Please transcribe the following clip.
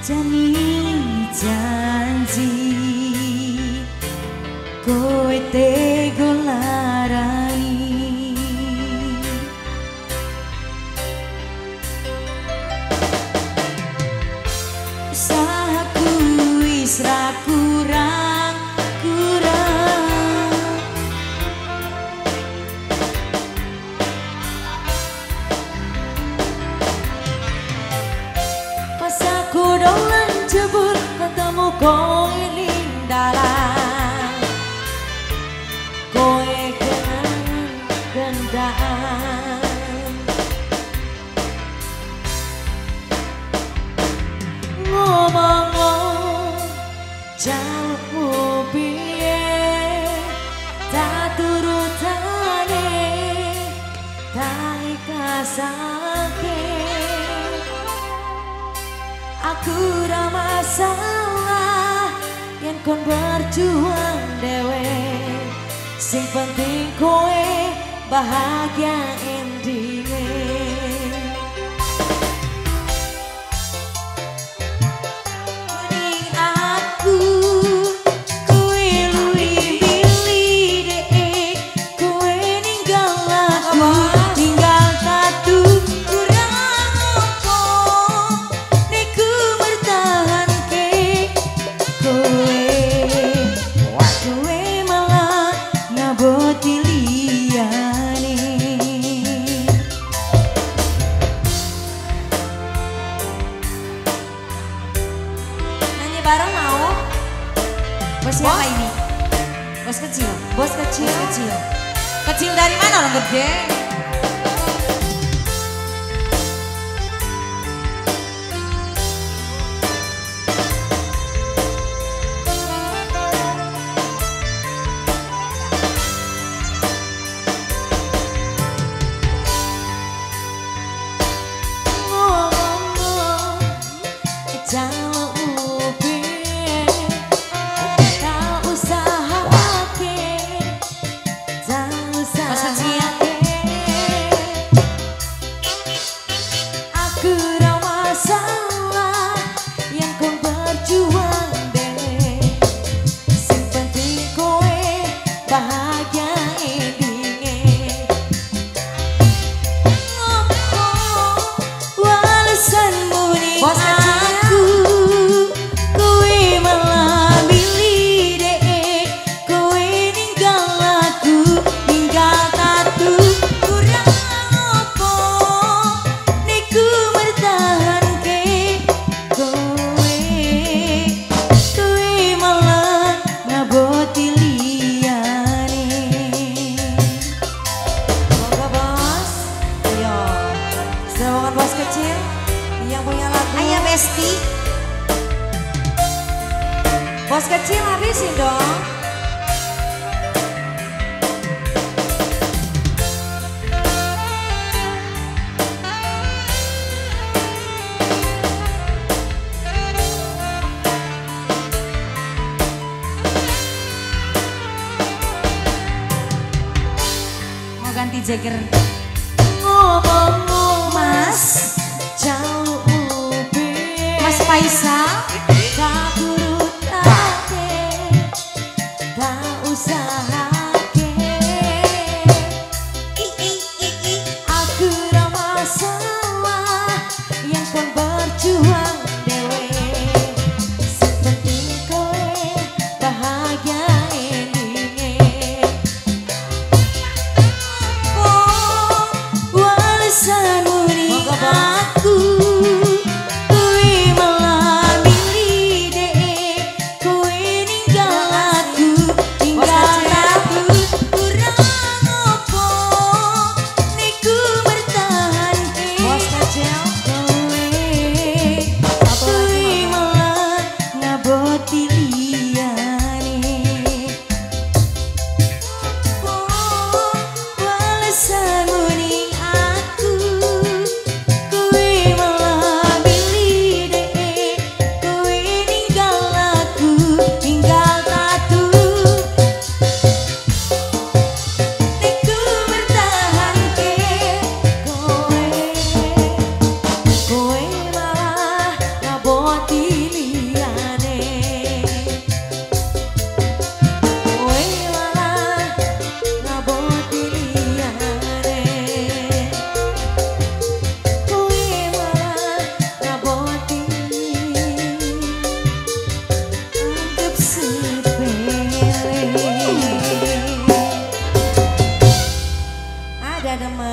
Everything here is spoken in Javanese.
Jani janji kowe tego larai. Usahaku wis ra kurang kurang. Pas aku dolan jebul ketemu kowe ning dalan, kowe kenangan gendaan. Ngomong jalukmu piye tak turutane tak ikhlasake. Aku ra masalah yen kon berjuang dhewe, sing penting kowe bahagia endinge. Mending aku kowe luwih milih dhek, kowe ninggal aku ninggal tatu. Kurang opo niku mertahanke kowe, kowe malah ngaboti liyane. Nyanyi bareng mau? Bos siapa ini? Bos kecil. Bos kecil. Bos kecil. Kecil dari mana orang gede? Ngomong jalukmu piye tak usahake, tak usahake. Aku ra masalah yen kon berjuang dhewe, sing penting kowe bahagia endinge. Ngomong walesanmu ning Bos kecil. aku, kowe malah milih dhek, kowe ninggal aku ninggal tatu. Kurang opo niku mertahanke kowe, kowe malah ngaboti liyane. Monggo bos. Ayo. Sedangkan bos kecil yang punya lagu. Ayo Besti. Bos kecil habisin dong. Mau ganti jagger. Ngomong Mas. jalukmu piye Mas Faisal.